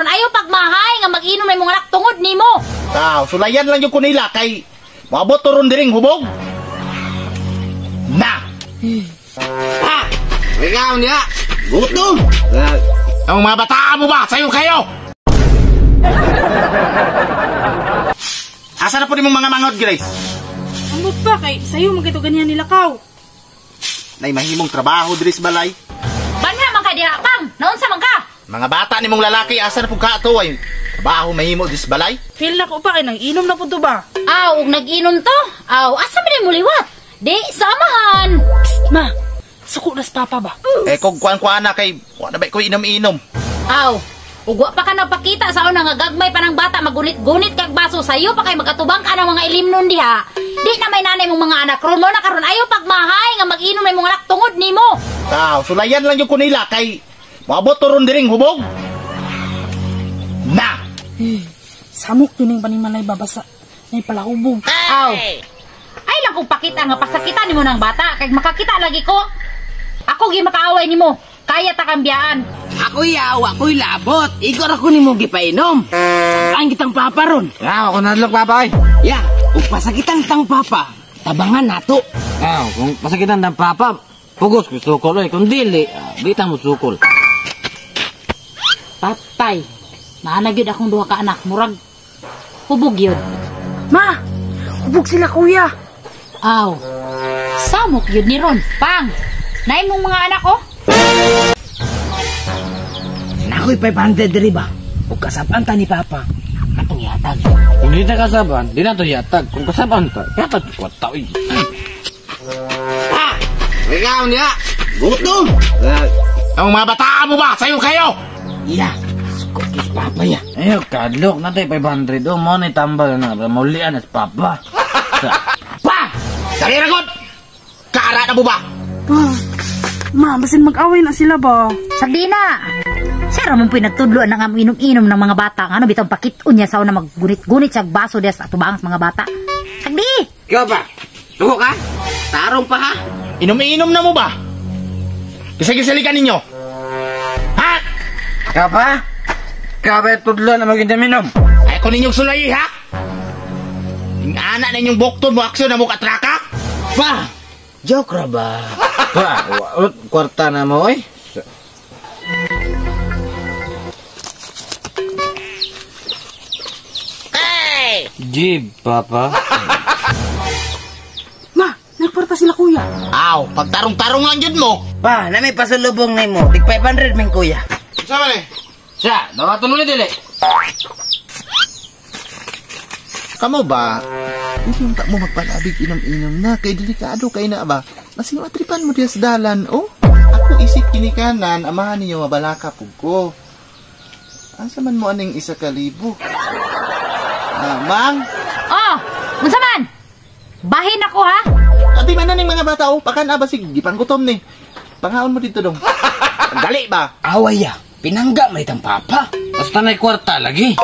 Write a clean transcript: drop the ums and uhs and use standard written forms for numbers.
Ayaw pagmahay nga mag-inom na imong anak tungod nimo. Aw, sulayan lang yung kunila kay moabot to ron diring hubog. Na. Ha! Ikaw niya. Gutom. Ang mga bata mo ba? Sayo kayo. Asa na po nimong mga manghod, Grace? Ambot pa kay sayo man kito ganyan nila kaw. Nay mahimong trabaho diri sa balay. Banha man ka diha pang. Naunsa man ka? Mga bata nimong lalaki asa na pud ka ato ay trabaho mahimo diri sa balay. Feel na ko pa kay nang inom na pud to ba? Aw, ug nag-inom to. Aw, asa man mo liwat? Di samahan. Psst, ma. Suko na sa papa ba? Eh kung kuan-kuan na kay wa na ba ko inom-inom. Aw, ug wa pa ka nagpakita sa una nga gagmay pa ng bata magunit-gunit kag baso sayo pa kay magatubang ka ng mga ilimnon diha. Di na may nanay mong mga anak ron mo na karon ayaw pagmahay nga mag-inom na imong anak tungod nimo. Aw, sulayan lang yung kunila kay moabot to ron diring hubog. Na. Samok yun yung panimalay babasa. Nay palahubog. Aw. Ay lang kung pakita nga pasakitan nimo ng bata kay makakita lagi ko. Ako gi makaaway nimo. Kaya ta kambiyaan. Ako yaw, ako'y labot. Igor ako nimo gipainom. Saan kitang papa ron? Ah, ako nadlok papa ay. Ya, ug pasakitan tang papa. Tabangan nato. Ah, kung pasakitan tang papa, pugos ko sukol oy. Kung dili, di ta mo sukol. Patay. Naa gyud akong duha ka anak, murag hubog yun. Ma, hubog sila kuya. Aw. Samok yun ni Ron. Pang. Nay mong mga anak oh. Nakoy 500 diri ba? Ug kasaban ta ni papa. Atong ihatag. Kung di ta kasaban, di na to ihatag. Kung kasaban ta, ihatag ko ta oy. Ha! Ikaw niya. Gutom. Ang mga bata mo ba? Sayo kayo. Ya, suko kis papa ya. Ayo, kadlok na tayo 500. Oh, mo na tambal na. Maulian as papa. Pa! Dali ra gud. Kaara na mo ba? Pa, ma, basin mag-away na sila ba? Sagdina. Siya ra mong pinagtudloan ng among inom-inom ng mga bata. Ano bitong pakit-on niya sa una maggunit-gunit siya baso diya sa atubang sa mga bata. Sagdi! Ikaw pa. Suko ka? Tarong pa ha? Inom-inom na mo ba? Gisag-gisalikan ninyo. Ha? Ikaw pa? Ikaw ba tudlo na mag-inom? Ay ko ninyong sulayi ha? Yung anak ninyong bukton mo aksyon na mo katraka? Pa! Joke ra ba? Pa, kwarta na mo oy. Hey! Jib, papa. Ma, nagporta sila kuya. Aw, pagtarong-tarong lang yun mo. Pa, na may pasalubong na mo. Tig 500 min kuya. Sama ni? Siya, dawaton mo ni dili. Kamo ba? Hindi ta mo magpalabig inom-inom na kay delikado kay na ba? Masing matripan mo diya sa dalan, oh. Ako isip kinikanan, amahan ninyo mabalaka pug ko. Asa man mo aning 1,000? Ah, mang? Oh, unsa man? Bahin ako ha? Ati man ning mga bata oh, pakan basig gipanggutom ni. Pangaon mo dito dong. Dali ba? Away ya, pinangga may tang papa. Basta may kwarta lagi.